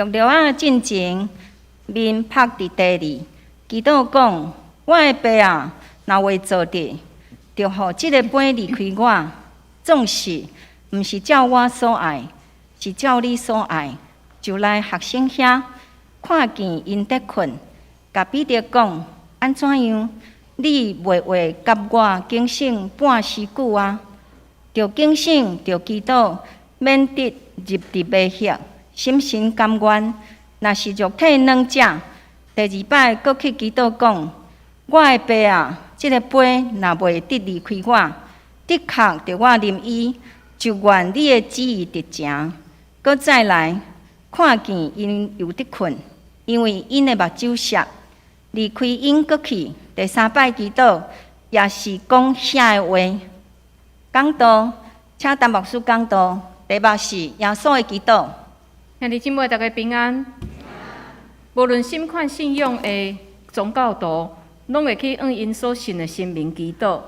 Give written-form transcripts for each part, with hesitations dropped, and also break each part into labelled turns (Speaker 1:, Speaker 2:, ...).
Speaker 1: 著蹶仔進前，面覆佇地裡，祈禱講：我的爸啊，若會做得，就予這个杯離開我。總是，毋是照我所愛，是照你所愛。就來學生遐，看見𪜶佇睏，共彼得講：按怎樣？你袂會佮我警醒半時久啊？著警醒，著祈禱，免得入佇迷惑，心神甘願，若是肉體軟弱。第二擺閣去祈禱講：我的爸啊，這个杯若袂得離開我，的確著我啉伊，就願你的旨意得成。閣再來，看見𪜶猶佇睏，因為𪜶的目睭澀，離開𪜶閣去，第三擺祈禱，也是講遐个話。講道，請陳牧師講道，題目是耶穌的祈禱。
Speaker 2: 兄弟姊妹，大家平安。無論啥款信仰的宗教徒，攏會去向𪜶所信的神明祈禱。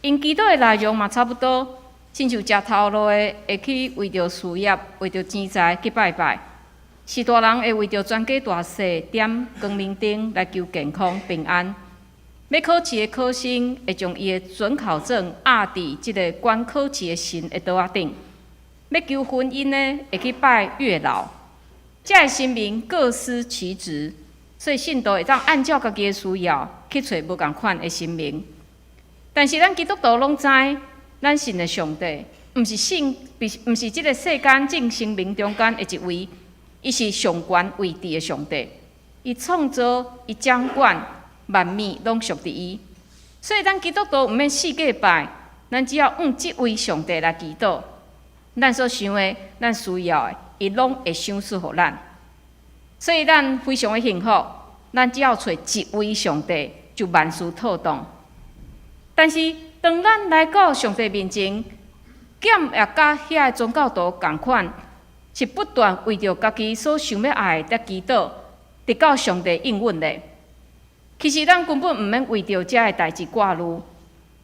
Speaker 2: 𪜶祈禱的內容嘛差不多，親像食頭路的會去為著事業、為著錢財去拜拜；序大人會為著全家大細點光明燈來求健康平安。欲考試的考生會將伊的准考證壓佇這个管考試的神的桌仔頂。欲求婚姻的會去拜月老。這个神明各司其職，所以信徒會當按照家己的需要去揣無仝款的神明。但是咱基督徒攏知，咱信的上帝，毋是信，毋是這个世間眾神明中間的一位，伊是上懸位置的上帝。伊創造，伊掌管萬物，攏屬佇伊。所以咱基督徒毋免四界拜，咱只要向這位上帝來祈禱，咱所想的，咱需要的，伊攏會賞賜予咱。所以咱非常的幸福，咱只要揣一位上帝，就萬事妥當。但是當咱來到上帝面前，檢也佮遐个宗教徒仝款，是不斷為著家己所想欲愛的佇祈禱，得到上帝應允的。其實咱根本毋免為著這个代誌掛慮，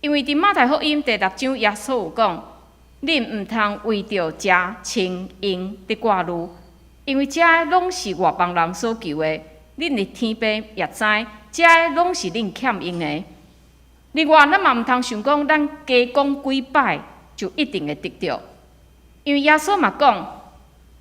Speaker 2: 因為佇馬太福音第六章，耶穌有講：恁毋通為著食穿用佇掛慮，因為這攏是外邦人所求的。恁的天父也知，這攏是恁欠用的。另外，咱嘛毋通想講，咱加講幾擺就一定會得著，因為耶穌嘛講，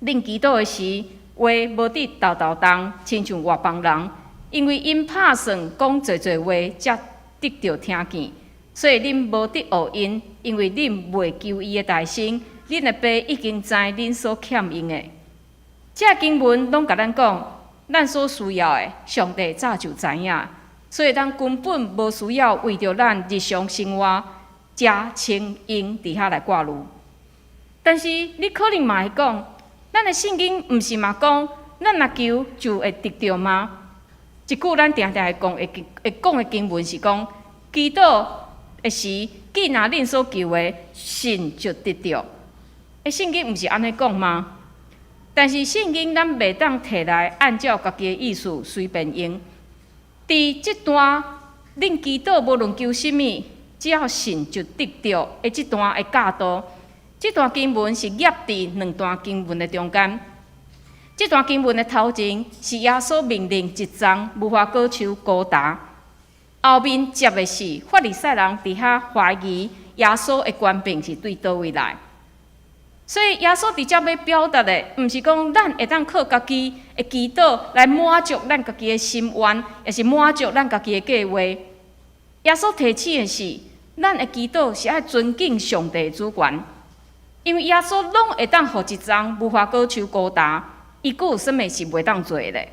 Speaker 2: 恁祈禱的時，話無得沓沓動，親像外邦人，因為𪜶拍算講濟濟話，才得著聽見。所以恁無得學𪜶，因為恁袂求伊的代先，恁的爸已經知恁所欠用的。這經文攏共咱講，咱所需要的，上帝早就知影，所以咱根本無需要為著咱日常生活食穿用佇遐來掛慮。但是你可能嘛會講，咱的聖經毋是嘛講，咱若求就會得著嗎？一句咱定定會講會會講的經文是講，祈禱的時，既若恁所求的，信就得著。欸，聖經毋是按呢講嗎？但是聖經咱袂當提來按照家己的意思隨便用。佇這段恁祈禱無論求啥物，只要信就得著的這段的教導，這段經文是夾佇兩段經文的中間。這段經文的頭前是耶穌命令一叢無花果樹枯焦，後面接的是法利賽人佇遐懷疑耶穌的權柄是對佗位來。所以耶穌佇遮欲表達的，毋是講咱會當靠家己的祈禱來滿足咱家己的心願，抑是滿足咱家己的計劃。耶穌提醒的是，咱的祈禱是愛尊敬上帝的主權，因為耶穌攏會當予一叢無花果樹枯焦，伊閣有啥物是袂當做的？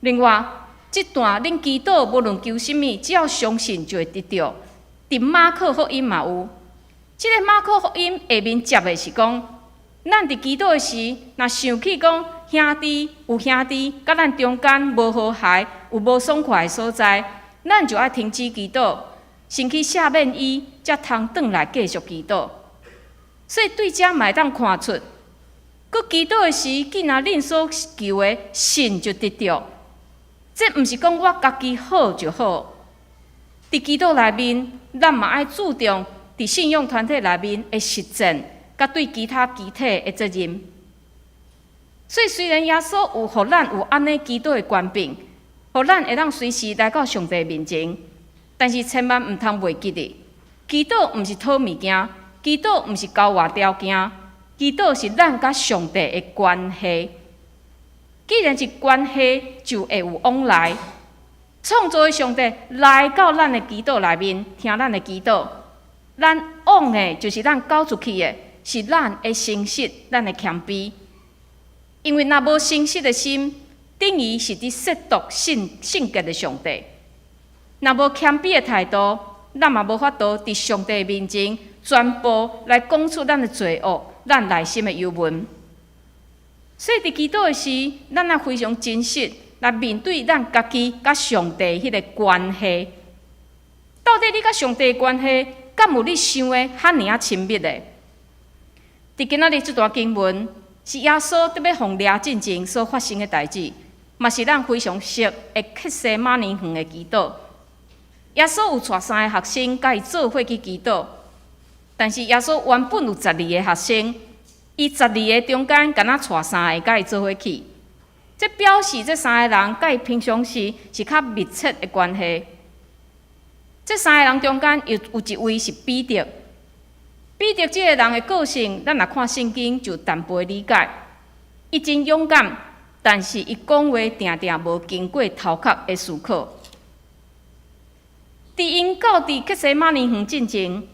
Speaker 2: 另外，這段恁祈禱無論求啥物，只要相信就會得著。佇馬可福音嘛有。這个馬可福音下面接的是講，咱佇祈禱的時，若想起講兄弟有兄弟佮咱中間無和諧、有無爽快的所在，咱就愛停止祈禱，先去赦免伊，才通轉來繼續祈禱。所以對這嘛會當看出，閣祈禱的時，既若恁所求的，信就得著。這毋是講我家己好就好。佇祈禱內面，咱嘛愛注重佇信仰團體內面的實踐，佮對其他肢體的責任。所以雖然耶穌有予咱有按呢祈禱的權柄，予咱會當隨時來到上帝面前，但是千萬毋通袂記得，祈禱毋是討物件，祈禱毋是交換條件，祈禱是咱佮上帝的關係。既然是關係，就會有往來。創造的上帝來到咱的祈禱內面，聽咱的祈禱，咱往的就是咱交出去的，是咱的誠實，咱的謙卑。因為若無誠實的心，等於是佇褻瀆聖聖潔的上帝；若無謙卑的態度，咱嘛無法度佇上帝面前全部來講出咱的罪惡、咱內心的憂悶。所以佇祈禱的時，咱愛非常真實來面對咱家己佮上帝彼个關係。到底你佮上帝的關係，敢有你想的遐爾仔親密的？佇今仔日這段經文，是耶穌欲予掠進前所發生的代誌，嘛是咱非常熟的客西馬尼園的祈禱。耶穌有帶三个學生佮伊做伙去祈禱，但是耶穌原本有十二个學生，伊十二个中間敢若帶三个佮伊做伙去，這表示這三个人佮伊平常時是較密切的關係。這三个人中間有一位是彼得。彼得這个人的個性，咱若看聖經就淡薄理解。伊真勇敢，但是伊講話定定無經過頭殼的思考。佇𪜶到佇客西馬尼園進前，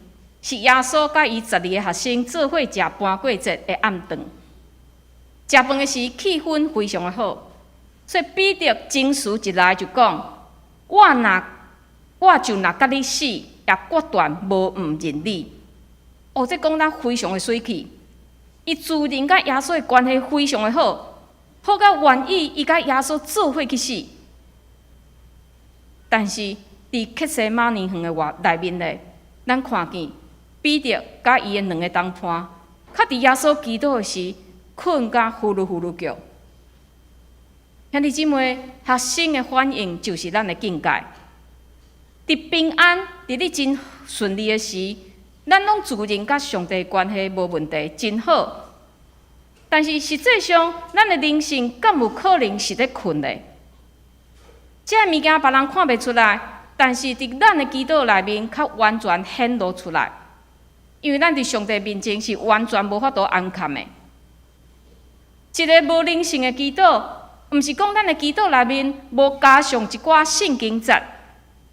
Speaker 2: 是耶穌佮伊十二个學生做伙食盤過節的暗頓。食飯的時氣氛非常的好，所以彼得情緒一來就講：我就若佮你死，也決斷無毋認你。哦，這講得非常的媠氣。伊自認佮耶穌的關係非常的好，好到願意伊佮耶穌做伙去死。但是佇客西馬尼園的外內面咧，咱看見彼得佮伊的兩个同伴，卻佇耶穌祈禱的時，睏甲呼嚕呼嚕叫。兄弟姊妹，學生的反應就是咱的境界。佇平安、佇你真順利的時，咱攏自認佮上帝關係無問題，真好。但是實際上，咱的靈性敢有可能是咧睏的？這个物件別人看袂出來，但是佇咱的祈禱內面，較完全顯露出來。因為咱佇上帝面前是完全無法度掩藏的。一个無靈性的祈禱，毋是講咱的祈禱內面無加上一寡聖經節，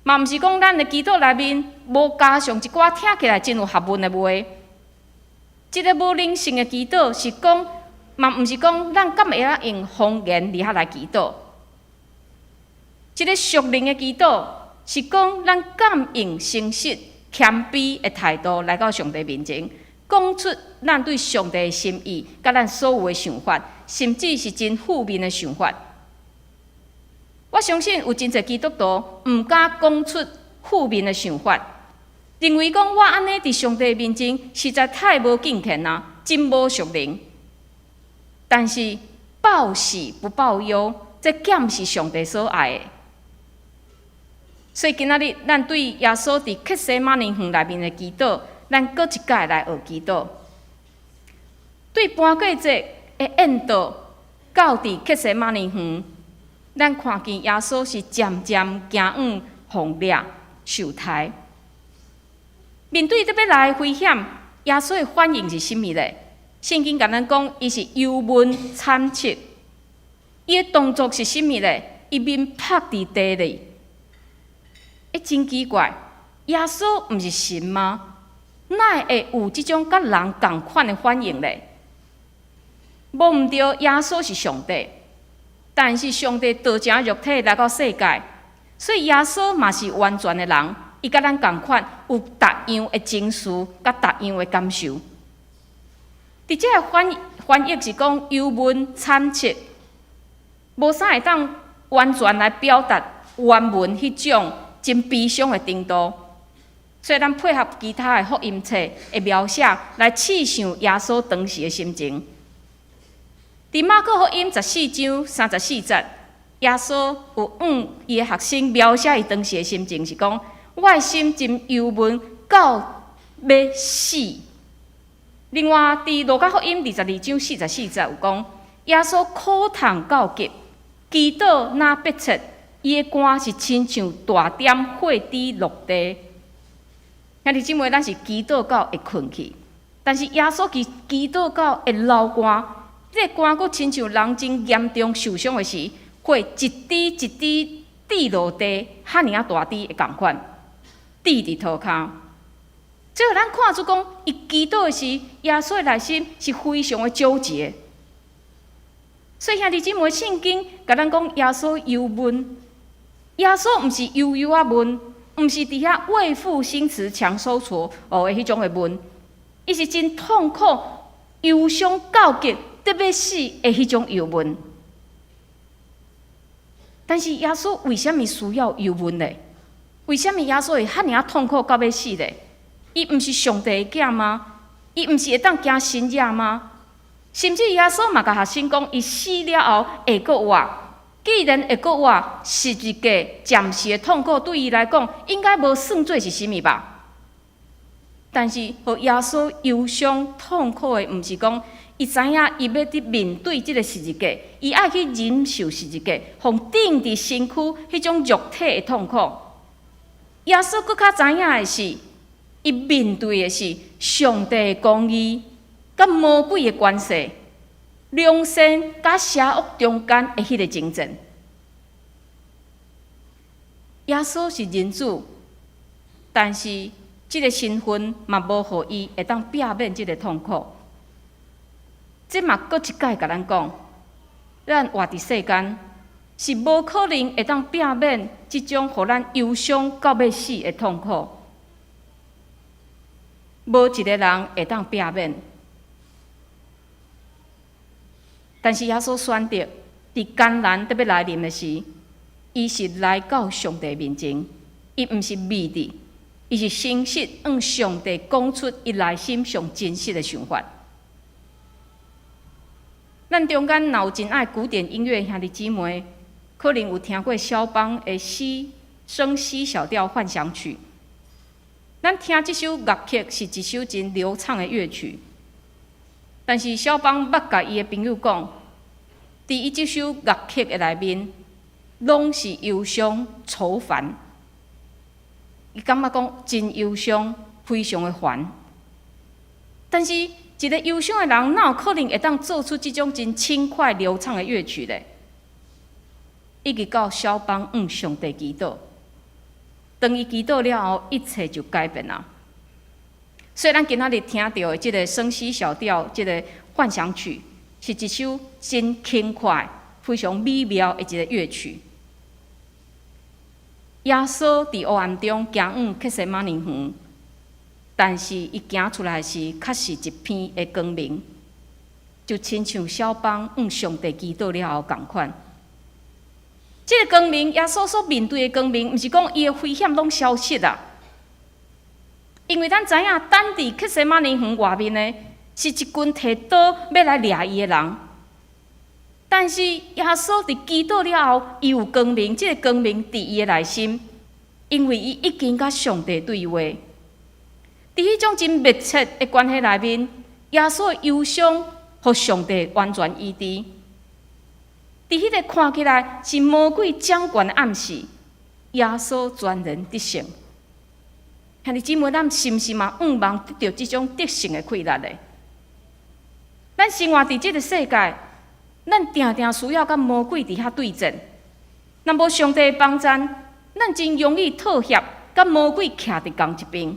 Speaker 2: 嘛毋是講咱的祈禱內面無加上一寡聽起來真有學問的話。一个無靈性的祈禱是講，嘛毋是講咱敢會曉用方言佇遐來祈禱。一個屬靈的祈禱是講咱敢用誠實、謙卑的態度來到上帝面前，講出咱對上帝的心意，佮咱所有的想法，甚至是真負面的想法。我相信有真濟基督徒毋敢講出負面的想法，認為講我按呢佇上帝面前實在太無敬虔啊，真無屬靈。但是報喜不報憂，這敢是上帝所愛的？所以今仔日咱對耶穌佇客西馬尼園內面的祈禱，咱閣一擺來學祈禱。對盤過節的宴桌到佇客西馬尼園，咱看見耶穌是漸漸行往予掠受刣。面對欲來的危險，耶穌的反應是啥物咧？聖經共咱講，伊是憂悶慘戚。伊的動作是啥物咧？伊面覆佇地裡。欸，真奇怪，耶穌毋是神嗎？哪會有這種佮人仝款的反應咧？無毋對，耶穌是上帝，但是上帝道成肉體來到世界，所以耶穌嘛是完全的人，伊佮咱仝款有逐樣的情緒，佮逐樣的感受。佇這个翻譯是講憂悶慘戚，無啥會當完全來表達原文彼種真悲傷的程度，所以咱配合其他的福音冊的描寫來試想耶穌當時的心情。佇馬可福音14章34節，耶穌有向伊的學生描寫伊當時的心情，是講：我的心真憂悶，到欲死。另外，佇路加福音22章44節有講，耶穌苦痛到極，祈禱若迫切，伊的汗是親像大點血滴落地。兄弟姊妹，咱是祈禱到會睏去，但是耶穌其祈禱到會流汗，這個汗閣親像人真嚴重受傷的時，血一滴一滴滴落地，遐爾仔大滴的仝款，滴佇塗跤。這予咱看出講，伊祈禱的時，耶穌的內心是非常的糾結。所以兄弟姊妹，聖經共咱講耶穌憂悶，耶穌毋是幽幽仔悶，毋是佇遐為賦新詞強說愁哦的彼種的悶，伊是真痛苦、憂傷到極、得欲死的彼種憂悶。但是耶穌為啥物需要憂悶呢？為啥物耶穌會遐爾痛苦到欲死呢？伊毋是上帝的囝嗎？伊毋是會當行神蹟嗎？甚至耶穌嘛共學生講，伊死了後會閣活。既然會閣活，十字架暫時的痛苦對伊來講，應該無算做是啥物吧？但是，予耶穌憂傷痛苦的，毋是講伊知影伊欲佇面對這个十字架，伊愛去忍受十字架，予釘佇身軀彼種肉體的痛苦。耶穌閣較知影的是，伊面對的是上帝的公義，佮魔鬼的權勢，良善佮邪惡中間的彼个爭戰。耶穌是人子，但是這个身份嘛無予伊會當避免這个痛苦。這嘛閣一擺共咱講，咱活佇世間是無可能會當避免這種予咱憂傷到欲死的痛苦。無一个人會當避免。但是耶穌選擇佇艱難得欲來臨的時，伊是來到上帝面前，伊毋是秘佇，伊是誠實向上帝講出伊內心上真實的想法。咱中間若有真愛古典音樂兄弟姊妹，可能有聽過蕭邦的 C 升 C 小調幻想曲。咱聽這首樂曲是一首真流暢的樂曲，但是蕭邦捌共伊的朋友講，佇伊這首樂曲的內面，攏是憂傷愁煩。伊感覺講真憂傷，非常的煩。但是一个憂傷的人，哪有可能會當做出這種真輕快流暢的樂曲咧？一直到蕭邦向上帝祈禱，當伊祈禱了後，一切就改變了。所以，咱今仔日聽著的這个升 C 小調，這个幻想曲，是一首真輕快、非常美妙的一个樂曲。耶穌佇黑暗中行往客西馬尼園，但是伊行出來時，卻是一片的光明，就親像蕭邦向上帝祈禱了後仝款。這个光明，耶穌所面對的光明，毋是講伊的危險攏消失啦。因為咱知影，等佇客西馬尼園外面的，是一群提刀欲來掠伊的人。但是耶穌佇祈禱了後，伊有光明，這个光明佇伊的內心，因為伊已經佮上帝對話。佇彼種真密切的關係內面，耶穌的憂傷予上帝完全醫治。佇彼個看起來是魔鬼掌權的暗時，耶穌全然得勝。兄弟姊妹，咱是毋是嘛向望得著這種得勝的氣力呢？咱生活佇這个世界，咱定定需要佮魔鬼佇遐對戰。若無上帝的幫贊，咱真容易妥協，佮魔鬼徛佇仝一邊。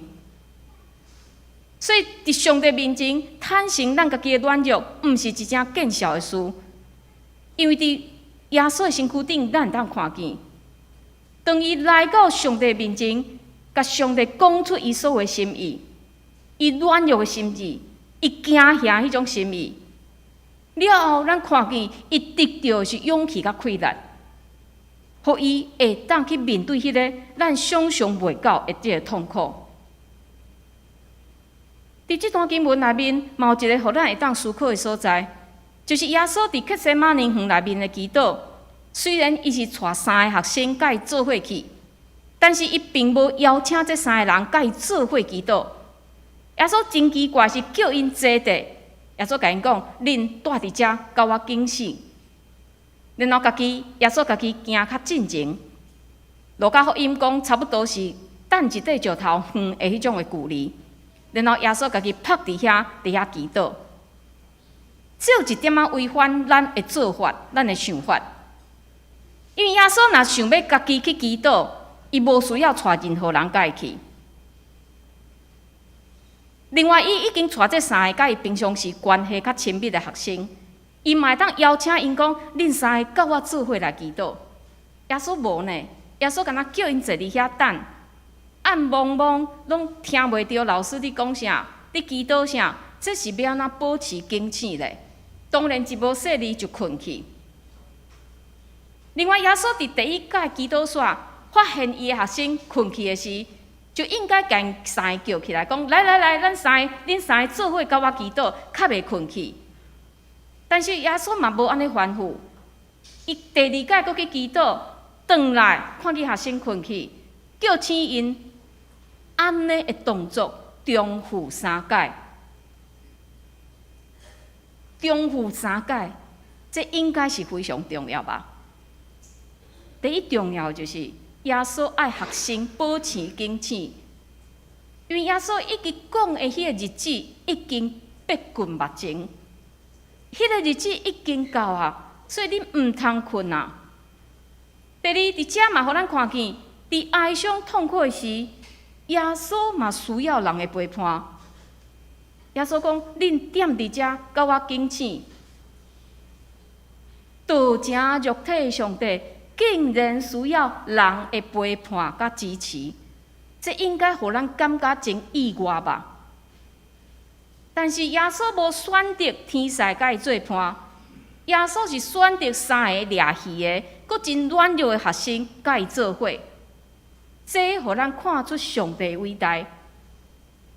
Speaker 2: 所以，佇上帝面前坦誠咱家己的軟弱，毋是一件見笑的事。因為佇耶穌的身軀頂，咱會當看見，當伊來到上帝面前，共上帝講出伊所有的心意，伊軟弱的心意，伊驚嚇彼種心意，了後，咱看見伊得著的是勇氣佮氣力，予伊會當去面對彼个咱想象袂到的這个痛苦。佇這段經文內面，嘛有一个予咱會當思考的所在，就是耶穌佇客西馬尼園內面的祈禱。雖然伊是帶三个學生佮伊做伙去，但是伊並無邀請這三个人佮伊做伙祈禱。耶穌真奇怪，是叫𪜶坐低，耶穌共𪜶講：恁蹛佇遮，佮我警醒。然後家己耶穌家己行較進前。路加福音講，差不多是擲一塊石頭遠的彼種的距離。然後耶穌家己伏佇遐，佇遐祈禱。只有一點仔違反咱的做法，咱的想法。因為耶穌若想欲家己去祈禱，伊無需要帶任何人佮伊去。另外，伊已經帶這三个佮伊平常時關係較親密的學生，伊嘛會當邀請𪜶講：恁三个佮我做伙來祈禱。耶穌無呢，耶穌干焦叫𪜶坐佇遐等，暗濛濛攏聽袂著老師佇講啥，佇祈禱啥，這是欲按怎保持警醒咧？當然一無細膩就睏去。另外，耶穌佇第一擺祈禱煞，發現伊的學生睏去的時，就應該共𪜶三個叫起來，講：來來來，咱三个，恁三个做伙佮我祈禱，較袂睏去。但是耶穌嘛無按呢吩咐，伊第二擺閣去祈禱，轉來看見學生睏去，叫醒𪜶，按呢的動作重複三擺，重複三擺，這應該是非常重要吧？第一重要就是耶穌愛學生保持警醒，因為耶穌已經講的彼個日子已經逼近目前，彼個日子已經到啊，所以恁毋通睏啊。第二，佇遮嘛，予咱看見，佇哀傷痛苦的時，耶穌嘛需要人的陪伴。耶穌講：恁踮佇遮，佮我警醒。道成肉體的上帝，竟然需要人的陪伴佮支持，這應該予咱感覺真意外吧？但是耶穌無選擇天使佮伊做伴，耶穌是選擇三个掠魚的、閣真軟弱的學生佮伊做伙，這予咱看出上帝偉大。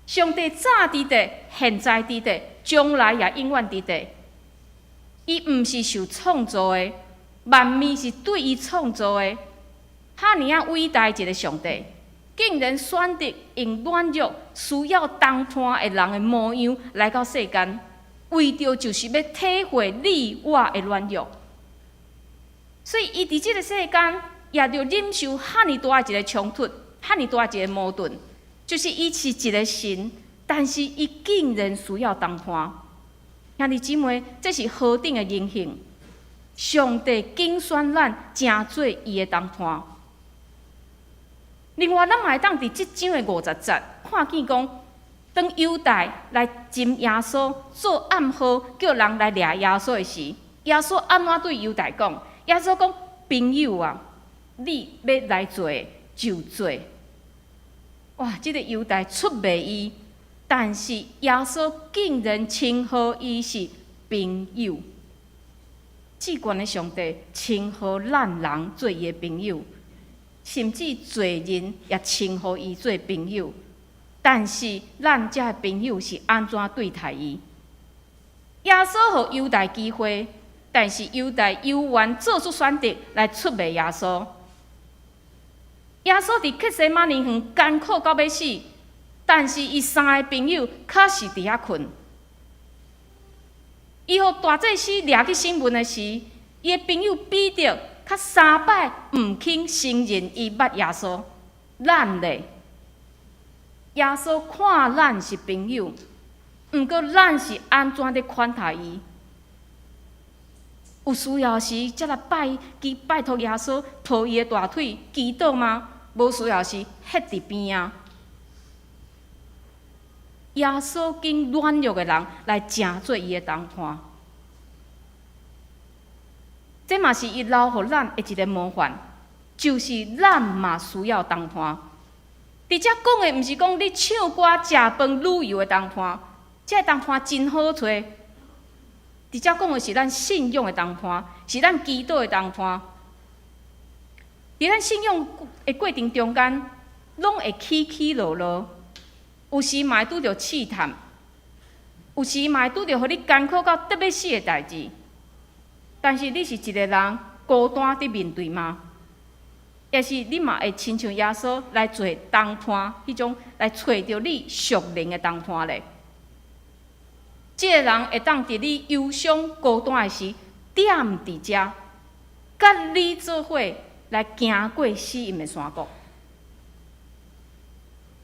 Speaker 2: 上帝早佇地，現在佇地，將來也永遠佇地。伊毋是受創造的，萬物是對伊創造的。遐爾仔偉大一个上帝，竟然選擇用軟弱、需要同伴的人的模樣來到世間，為著就是欲體會你我的軟弱。所以，伊佇這个世間也著忍受遐爾大一个衝突，遐爾大一个矛盾，就是伊是一个神，但是伊竟然需要同伴。兄弟姊妹，這是何等的榮幸！上帝揀選咱，成做伊的同伴。另外，咱嘛會當佇這章的50節看見講，當猶大來尋耶穌做暗號，叫人來掠耶穌的時，耶穌按怎對猶大講？耶穌講：朋友啊，你欲來做就做。哇！這个猶大出賣伊，但是耶穌竟然稱呼伊是朋友。至懸的上帝稱呼咱人做伊的朋友，甚至罪人也稱呼伊做朋友。但是咱這个朋友是按怎對待伊？耶穌予猶大機會，但是猶大猶原做出選擇來出賣耶穌。耶穌佇客西馬尼園艱苦到欲死，但是伊三个朋友確實佇遐睏。伊予大祭司掠去審問的時，伊的朋友彼得閣三擺毋肯承認伊捌耶穌。咱咧，耶穌看咱是朋友，毋過咱是按怎咧款待伊？有需要時才來拜，祈拜託耶穌抱伊的大腿祈禱嗎？無需要時，歇佇邊仔。耶穌揀軟弱的人來成做伊的同伴，這嘛是伊留予咱的一个模範，就是咱嘛需要同伴。佇遮講的，毋是講你唱歌、食飯、旅遊的同伴，這个同伴真好揣。佇遮講的是咱信仰的同伴，是咱祈禱的同伴。佇咱信仰的過程中間，攏會起起落落，有時嘛會拄著試探，有時嘛會拄著予你艱苦到得欲死的代誌。但是你是一个人孤單佇面對嗎？抑是你嘛會親像耶穌來做同伴，彼種來揣著你屬靈的同伴咧？這个人會當佇你憂傷孤單的時，踮佇遮，佮你做伙來行過死蔭的山谷。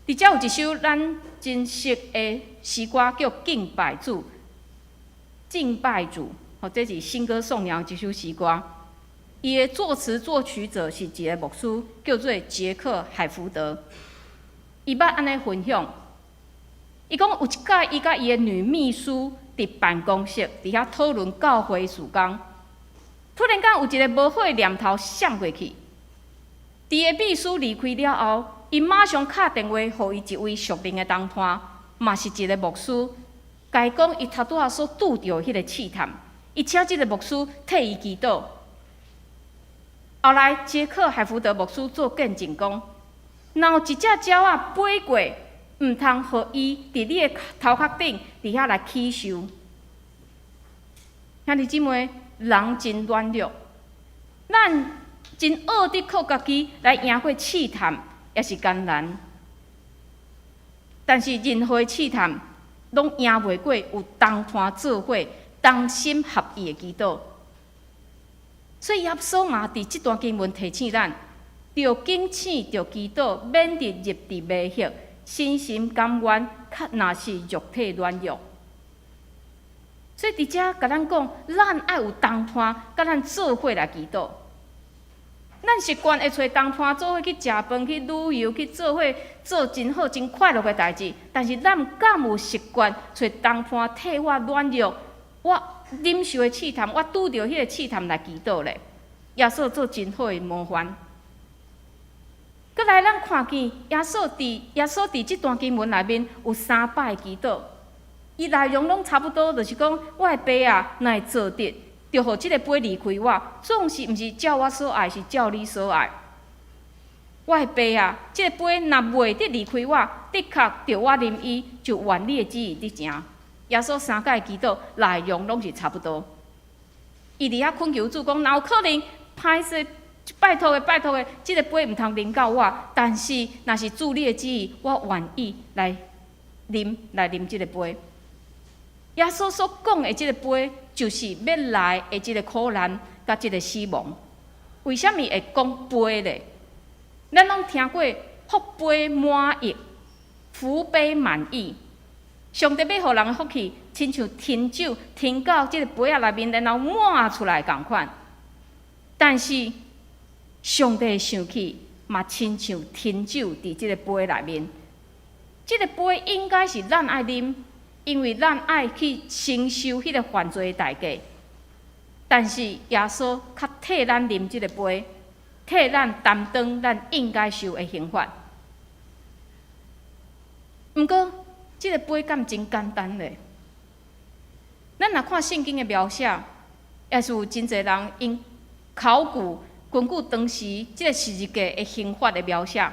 Speaker 2: 佇遮有一首咱真熟的詩歌，叫《敬拜主》。敬拜主，吼，這是新歌頌揚這首詩歌。伊的作詞作曲者是一个牧師，叫做傑克海福德。伊捌按呢分享，伊講有一擺，伊佮伊的女秘書佇辦公室佇遐討論教會事工，突然間有一个無好的念頭閃過去。佇伊的秘書離開了後，伊馬上敲電話予伊一位屬靈的同伴，嘛是一个牧師，共伊講伊頭拄仔所拄著彼个試探，伊請這个牧師替伊祈禱。後來傑克海福德牧師做見證講，若有一隻鳥仔飛過，毋通予伊佇你的頭殼頂佇遐來起岫。兄弟姊妹，人真軟弱，咱真學得靠家己來贏過試探，抑是艱難。但是任何試探，攏贏袂過有同伴做伙、同心合意的祈禱。所以耶穌嘛佇這段經文提醒咱，著警醒，著祈禱，免得入佇迷惑，身心甘願，較若是肉體軟弱。所以佇遮共咱講，咱愛有同伴，佮咱做伙來祈禱。咱習慣會揣同伴做伙去食飯、去旅遊、去做伙做真好、真快樂的代誌，但是咱敢有習慣揣同伴替我軟弱，我忍受的試探，我拄著彼个試探來祈禱咧？耶穌做真好的模範。閣來，咱看見耶穌佇這段經文內面有三擺祈禱，伊內容攏差不多，就是講我的爸啊，若會做得，就予這个杯離開我，總是毋是照我所愛，是照你所愛。我的爸啊，這個杯若袂得離開我，的確著我啉伊，就願你的旨意得成。耶穌三擺祈禱內容攏是差不多。伊佇遐懇求主講，若有可能，歹勢，拜託的，拜託的，這个杯毋通啉到我。但是，若是主你的旨意，我願意來啉，來啉這个杯。耶穌所講的這个杯，就是欲來的這个苦難佮這个死亡。為啥物會講杯咧？咱攏聽過福杯滿溢，福杯滿溢。上帝欲予人的福氣，親像添酒添到這个杯仔內面，然後滿出來仝款。但是上帝的生氣嘛，親像添酒佇這个杯內面。這个杯應該是咱愛啉，因為咱愛去承受彼个犯罪的代價。但是耶穌較替咱啉這个杯，替咱擔當咱應該受的刑罰。毋過，這个杯敢真簡單咧？咱若看聖經的描寫，也是有真濟人𪜶考古根據當時這个十字架的刑罰的描寫，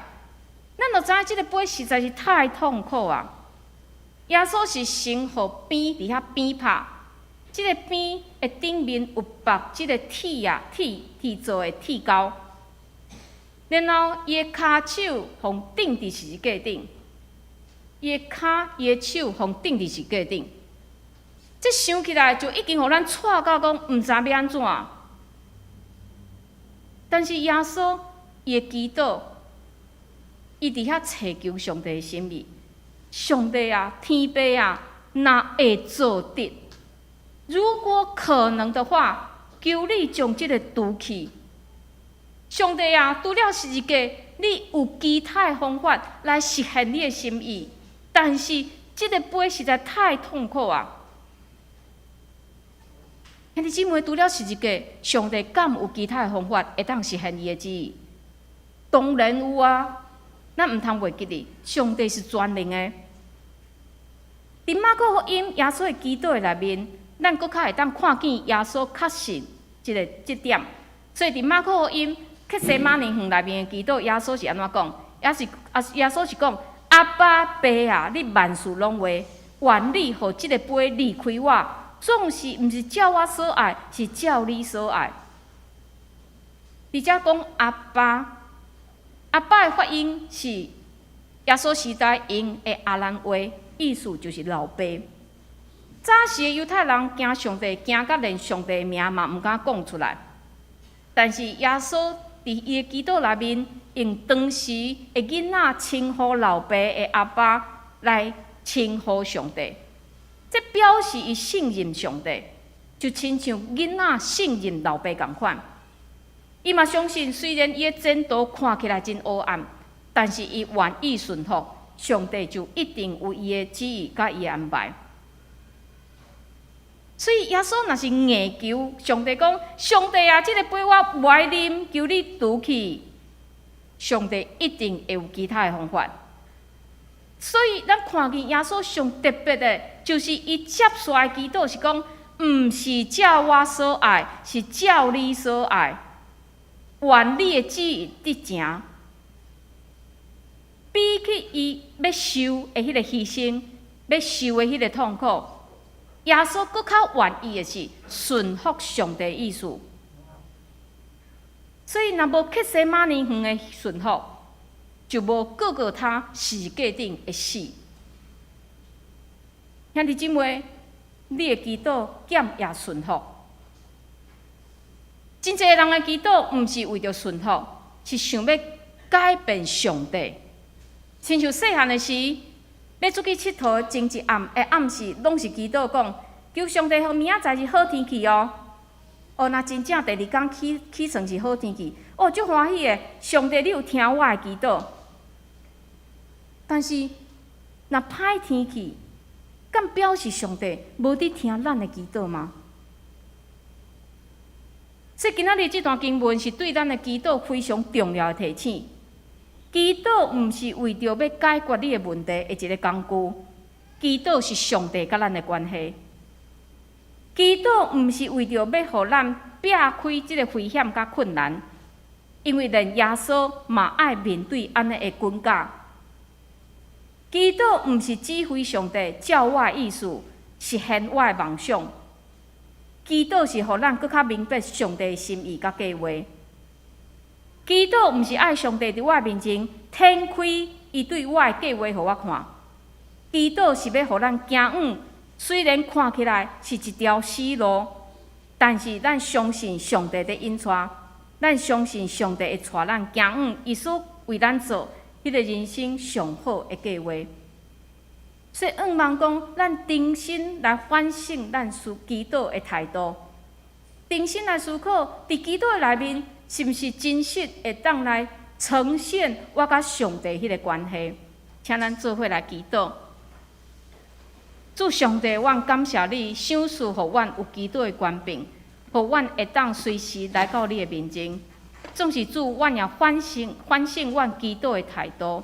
Speaker 2: 咱就知影這个杯實在是太痛苦啊！耶穌是先予鞭佇遐鞭拍，這个鞭的頂面有縛這个鐵仔鐵鐵做的鐵鈎，然後伊的跤手予釘佇十字架頂。伊的跤、伊的手予釘佇十字架頂，這想起來就已經予咱掣到講毋知欲按怎。但是耶穌伊的祈禱，伊佇遐祈求上帝的心意。上帝啊，天父啊，若會做得，如果可能的話，求你將這个除去。上帝啊，除了十字架，你有其他的方法來實現你的心意。但是這个杯實在太痛苦啊！兄弟姊妹，除了十字架，上帝敢有其他的方法會當實現伊的旨意？當然有啊！咱毋通袂記得，上帝是全能的。佇馬可福音耶穌的祈禱內面，咱閣較會當看見耶穌確信這个這點。所以佇馬可福音客西馬尼園內面的祈禱，耶穌是按怎講？也是啊，耶穌是講：阿爸爸啊，你萬事攏會，願你予這个杯離開我，總是毋是照我所愛，是照你所愛。佇遮講阿爸，阿爸的發音是耶穌時代用的亞蘭話，意思就是老爸。早時的猶太人驚上帝，驚甲連上帝的名嘛毋敢講出來。但是耶穌佇伊的祈禱內面，用當時的囡仔稱呼老爸的阿爸來稱呼上帝，這表示伊信任上帝，就親像囡仔信任老爸仝款。伊嘛相信，雖然伊的前途看起來真黑暗，但是伊願意順服，上帝就一定有伊的旨意佮伊的安排。所以耶穌若是硬求上帝講：上帝啊，這个杯我無愛啉，求你除去。上帝一定會有其他的方法。所以咱看見耶穌上特別的，就是伊接續的祈禱是講，毋是照我所愛，是照你所愛。願你的旨意得成。比起伊欲受的彼个犧牲，欲受的彼个痛苦，耶穌閣較願意的是順服上帝意思。所以，若無客西馬尼園的順服，就無各各他十字架頂的死。兄弟姊妹，你的祈禱敢會順服？真濟人的祈禱毋是為著順服，是想欲改變上帝。親像細漢的時，欲出去𨑨迌前一暗的暗時，攏是祈禱講，求上帝予明仔載是好天氣哦。哦，若真正第二工起起床是好天氣，哦，足歡喜的。上帝，你有聽我的祈禱。但是，若歹天氣，敢表示上帝無佇聽咱的祈禱嗎？所以今仔日這段經文是對咱的祈禱非常重要的提醒。祈禱毋是為著欲解決你的問題的一个工具，祈禱是上帝佮咱的關係。祈禱毋是為著欲予咱避開這个危險佮困難，因為連耶穌嘛愛面對按呢的困境。祈禱毋是指揮上帝照我的意思實現我的夢想，祈禱是予咱閣較明白上帝的心意佮計劃。祈禱毋是愛上帝佇我面前展開伊對我的計劃予我看，祈禱是欲予咱行往，雖然看起來是一條死路，但是咱相信上帝佇引帶，咱相信上帝會帶咱行往伊所為咱做彼个人生上好的計劃。所以，向望講，咱重新來反省咱所祈禱的態度，重新來思考，佇祈禱的內面，是毋是真實會當來呈現我佮上帝彼个關係？請咱做伙來祈禱。主上帝，阮感謝你，賞賜予阮有祈禱的權柄，予阮會當隨時來到你的面前。總是主，阮也反省反省阮祈禱的態度。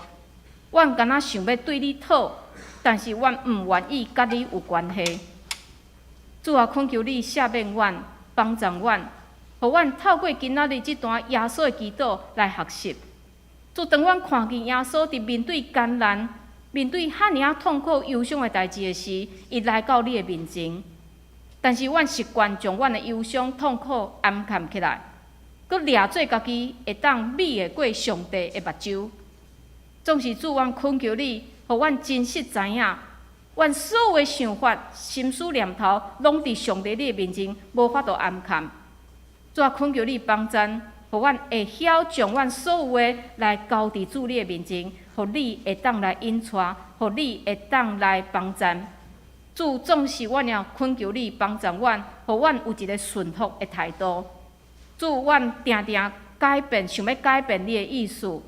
Speaker 2: 阮敢若想欲對你討，但是阮毋願意佮你有關係。主啊，懇求你赦免阮，幫助阮，予阮透過今仔日這段耶穌的祈禱來學習。主，當阮看見耶穌佇面對艱難、面對遐爾仔痛苦、憂傷的代誌的時，伊來到你的面前。但是阮習慣將阮的憂傷、痛苦掩藏起來，閣掠做家己會當美會過上帝的目睭。總是主，阮懇求你，予阮真實知影，阮所有的想法、心思念頭，攏佇上帝你的面前，無法度掩藏。主啊，懇求你幫贊，予阮會曉將阮所有的來交佇主你的面前，予你會當來引帶，予你會當來幫贊。主，總是阮也懇求你幫助阮，予阮有一个順服的態度。主，阮定定改變，想欲改變你的意思。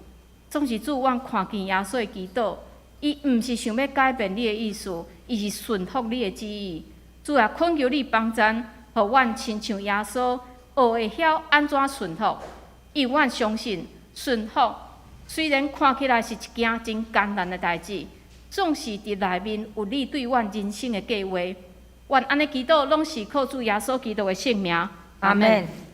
Speaker 2: 總是主，阮看見耶穌的祈禱，伊毋是想欲改變你的意思，伊是順服你的旨意。主啊，懇求你幫贊，予阮親像耶穌，學會曉按怎順服。因為阮相信順服，雖然看起來是一件真艱難的代誌，總是佇內面有你對阮人生的計劃。阮按呢祈禱，攏是靠主耶穌基督的聖名。
Speaker 1: 阿門。